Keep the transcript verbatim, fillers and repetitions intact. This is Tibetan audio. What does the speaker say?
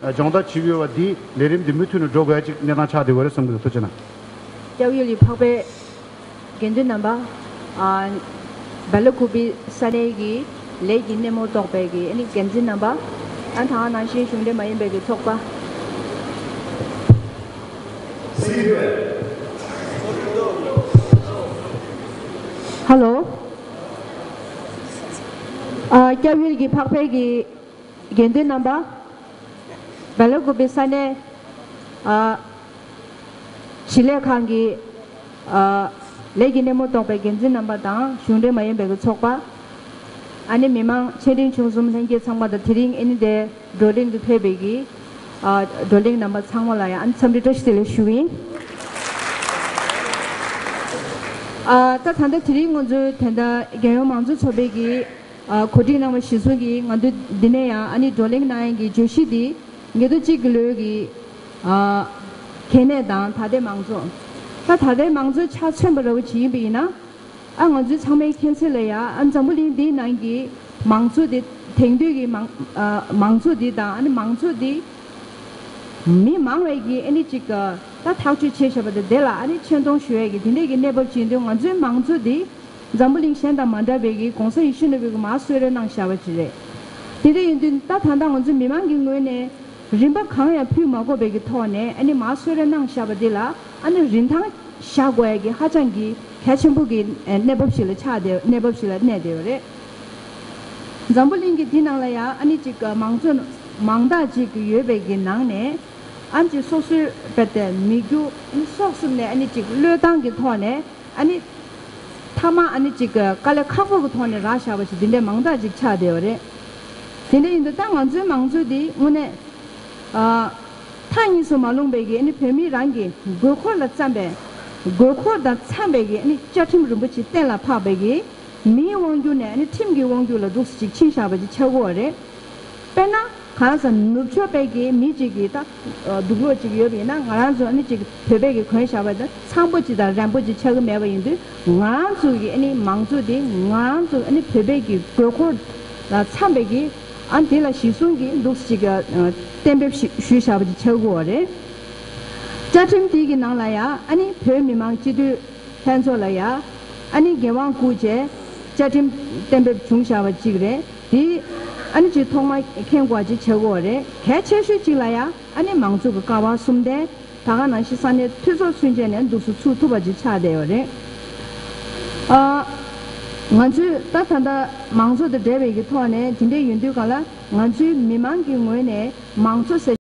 སྦྱོང་བརྡར་བྱེད་ཀྱི་ཡོད་པ་འདི་ལས་རིམ་འདི་མུ་མཐུད་ནས་འགྲོ་དགོས་ཡ་ཅིག་གནས་སྟངས་ཆགས་བསྡད་ཡོད་རེད་བསམ་གྱི་འདུག་ཐུགས་རྗེ་གནང་། སྐྱབས་ཡུལ་གྱི་འཕགས་པའི་དགེ་འདུན་རྣམ་པ། ཨ། སྦེ་ལ་ཀུ་པི་ས་གནས་ཀྱི་ལས་ཀྱི་སྣེ་མོ་གཏོགས་པའི་གི་ཨ་ནི་འགན་འཛིན་རྣམ་པ། ཨ། ད་ག་ནང་བཞིན་གཞུང་འབྲེལ་མ་ཡིན་པའི་གི་ཚོགས་པ། ཧ་ལོ། ཨ། སྐྱབས་ཡུལ་གྱི་འཕགས་པའི་གི་དགེ་འདུན་རྣམ་པ། སྦེ་ལ་ཀུ་པི་ས་གནས། ཨ། ཞིང་ལས་ཁང་གི། ཨ། ལས་ཀྱི་སྣེ་མོ་གཏོགས་པའི་འགན་འཛིན་རྣམ་པ་དང་གཞུང་འབྲེལ་མ་ཡིན་པའི་གི་ཚོགས་པ། ཨ་ནི་མི་མང་ཆེ་འབྲིང་ཆུང་གསུམ་ལྷན་རྒྱས་ཚང་མ་དང་དེ་རིང་ཨ་ནི་དེ་བགྲོ་གླེང་དུ་ཕེབས་པའི་གི། ཨ། བགྲོ་གླེང་རྣམ་པ་ཚང་མ་ལ་ཡང་ཨ་ནི་འཚམས་འདྲི་བཀྲ་ཤིས་བདེ་ལེགས་ཞུ་གི་ཡིན། ཨ། ད་ད་ལྟ་དེ་རིང་ང་ཚོའི་ད་ལྟ་རྒྱལ་ཡོངས་མང་གཙོ་ཚོགས་པའི་གི། ཨ། གོ་སྒྲིག་གནང་བ་གཞིར་བཟུང་གིས་ང་ཚོ་འདི་ནས་ཡང་ཨ་ནི་བགྲོ་གླེང་གནང་ཡག་གི་བརྗོད་གཞི་འདི་ཉིས་སྟོང་གཅིག་གི་ལོའི་གི། ཨ། གལ་གནད་དང་ད་ལྟའི་མང་གཙོ། ད་ད་ལྟའི་མང་གཙོ་ཆ་མཚོན་པ་འདྲ་བོ་ཅིག་ཡིན་པ་ཡིན་ན། ཨ། ང་ཚོའི་ཚང་མའི་མཁྱེན་གསལ་ལ་ཡ། ཨ། འཛམ་བུ་གླིང་འདིའི་ནང་གི་མང་གཙོ་དེ་དེང་དུས་ཀྱི་མང་། ཨ། མང་གཙོ་འདི་དང་ཨ་ནི་མང་གཙོ་འདི་མི་མང་བས་ཀྱི་ཨ་ནི་ཅིག་ད་ཐག་གཅོད་བྱས་བཞག་པ་དང་དེ་ལ་ཨ་ནི་ཆེ་མཐོང་ཞུ་ཡས་ཀྱི་དེ་འདྲས་ཀྱི་གནས་བབ་ཅིག་ཡིན་དུས། ང་ཚོའི་མང་གཙོ་འདི་འཛམ་བུ་གླིང་གཞན་དང་མ་འདྲ་བའི་གི་གོང་ས་ཡིད་བཞིན་ནོར་བུས་མར་གསོལ་རས་གནང་བཞག་པ་ཅིག་རེད། དེ་འདྲ་ཡིན་དུས་ད་ད་ལྟ་ང་ཚོ་མི་མང་གི་ངོས་ནས་རིན་པ་གང་ཡང་ཕུལ་མ་དགོས་པའི་གི་ཐོག་ནས་ཨ་ནི་མར་གསོལ་རས་གནང་བཞག་པ་འདི་ལ་ཨ་ནི་རིན་ཐང་བཞག་དགོས་ཡ་གི་ཧ་ཅང་གི་གལ་ཆེན་པོ་གི་གནས་བབ་ཞིག་ལ་ཆགས་བསྡད། གནས་བབ་ཞིག་ལ་གནས་བསྡད་ཡོད་རེད། འཛམ་བུ་གླིང་གི་འདི་ནང་ལ་ཡ་ཨ་ནི་ཅིག་མང་གཙོ་མང་དག་ཅིག་ཡོད་པའི་གི་ནང་ནས། ཨ་ནི་ཅིག་སོ་སོའི་དཔེ་དེ་མི་རྒྱུ་ཨ་ནི་སྲོག་གསུམ་ནས་ཨ་ནི་ཅིག་བློས་བཏང་གི་ཐོག་ནས་ཨ་ནི་མཐའ་མ་ཨ་ནི་ཅིག་དཀའ་ལས་ཁག་པོ་གི་ཐོག་ནས་རག་བཞག་པ་ཞིག་འདི་འདྲའི་མང་དག་ཅིག་ཆགས་བསྡད་ཡོད་རེད། དེ་འདྲ་ཡིན་དུས་ད་ང་ཚོའི་མང་གཙོ་འདི་དངོས་གནས། ཨ། མཐའ་གཉིས་སུ་མ་ལྷུང་པའི་གི་ཨ་ནི་བོད་མི་རང་གི་དགོས་མཁོ་ལ་བརྩམས་པའི། དགོས་མཁོ་དང་འཚམས་པའི་གི་ཨ་ནི་བཅའ་ཁྲིམས་རིན་པོ་ཆེ་གཏན་ལ་ཕབ་པའི་གི། མིའི་དབང་སྒྱུར་ནས་ཨ་ནི་ཁྲིམས་ཀྱི་དབང་སྒྱུར་ལ་འདུག་སེ་ཅིག་ཕྱིན་བཞག་པ་ཅིག་ཆགས་ཀྱི་ཡོད་རེད། དཔེར་ན། གང་ཟག་ནུབ་ཕྱོགས་པའི་གི་མི་གཅིག་གིས་ད། ཨ། སྡུག་རུས་ཅིག་ཡོད་པ་ཡིན་ན། ང་རང་ཚོ་ཨ་ནི་ཅིག་བོད་པའི་གི་གོན་བཞག་པ་དང་འཚམ་པོ་ཅིག་དང་རན་པོ་ཅིག་ཆགས་ཀྱི་མེད་པ་ཡིན་དུས། ང་རང་ཚོ་གི་ཨ་ནི་མང་གཙོ་དེ་ང་རང་ཚོ་ཨ་ནི་བོད་པའི་གི་དགོས་མཁོ་ལ་འཚམ་པའི་གི། ཨ། དེ་ལ་གཞི་བཟུང་གིས་འདུག་སེ་ཅིག་ཨ། གཏན་འབེབས་ཞུ་ཞུས་བཞག་པ་ཅིག་ཆགས་ཀྱི་ཡོད་རེད། བཅའ་ཁྲིམས་དེ་གི་ནང་ལ་ཡ་ཨ་ནི་བོད་མི་མང་སྤྱི་འཐུས་ལྷན་ཚོགས་ལ་ཡ་ཨ་ནི་འགན་དབང་བསྐུར་བྱས་བཅའ་ཁྲིམས་གཏན་འབེབས་བྱུང་བཞག་པ་ཅིག་རེད། དེ་ཨ་ནི་ཅིག་ཐོག་མ་མཁྱེན་དགོས་པ་ཅིག་ཆགས་ཀྱི་ཡོད་རེད། གལ་ཆེ་ཤོས་ཅིག་ལ་ཡ་ཨ་ནི་མང་གཙོ་གི་ཀ་བ་གསུམ་ལྡན། ད་ག་ནང་བཞིན་ས་གནས་འཐུས་ཚོགས་ཚུན་ཆད་ནས་འདུག་སེ་ཚུགས་ཐུབ་པ་ཅིག་ཆགས་བསྡད་ཡོད་རེད། ཨ། ང་ཚོས་ད་ད་ལྟ་མང་གཙོ་དང་འབྲེལ་བའི་གི་ཐོག་ནས་དེ་འདྲ་ཡིན་དུས་ག་ལ་ང་ཚོའི་མི་མང་གི་ངོས་ནས་མང་གཙོ་ཟེར།